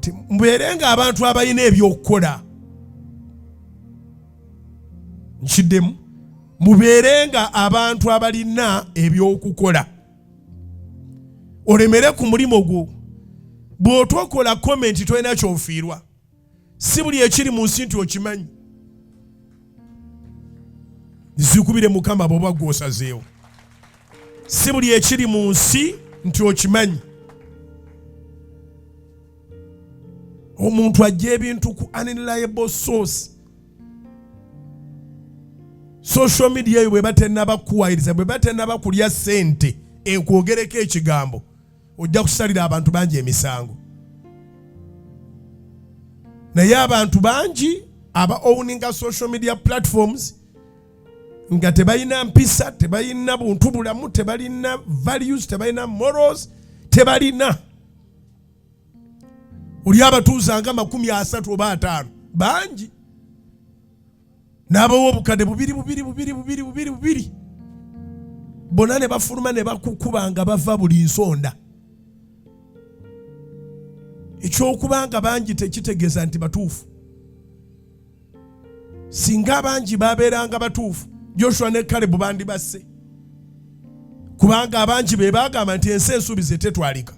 Nti mubeere nga abantu abalina ebyokukola. Nkiddemu, mubeere nga abantu abalina ebyokukola. Olemere ku mulimu gwo. Bw'otokola komenti tolina ky'ofiirwa. Si buli ekiri mu nsi nti okimanyi. Zikubire Mukama bw'oba gw'osazeewo. Si buli ekiri mu nsi nti okimanyi. Omuntu ajja ebintu ku unreliable source. Social media eyo bweba tennaba kukuwayiriza, bweba tennaba kulya ssente ekwogereko ekigambo, ojja kusalira abantu bangi emisango. Naye abantu bangi aba owninga social media platforms nga tebalina mpisa, tebalina buntu bulamu, tebalina values, tebalina morals, tebalina. Oli abatuuza nga 30 oba 50 bangi, n'abawa obukadde bubiri bubiri bubiri bubiri bubiri bubiri, bonna ne bafuluma ne bakukuba nga bava buli nsonda. Ekyokuba nga bangi tekitegeeza nti batuufu. Singa abangi babeeranga batuufu, Joshua ne Kalebu bandibasse, kubanga abangi be baagamba nti ensi ensuubize tetwalika.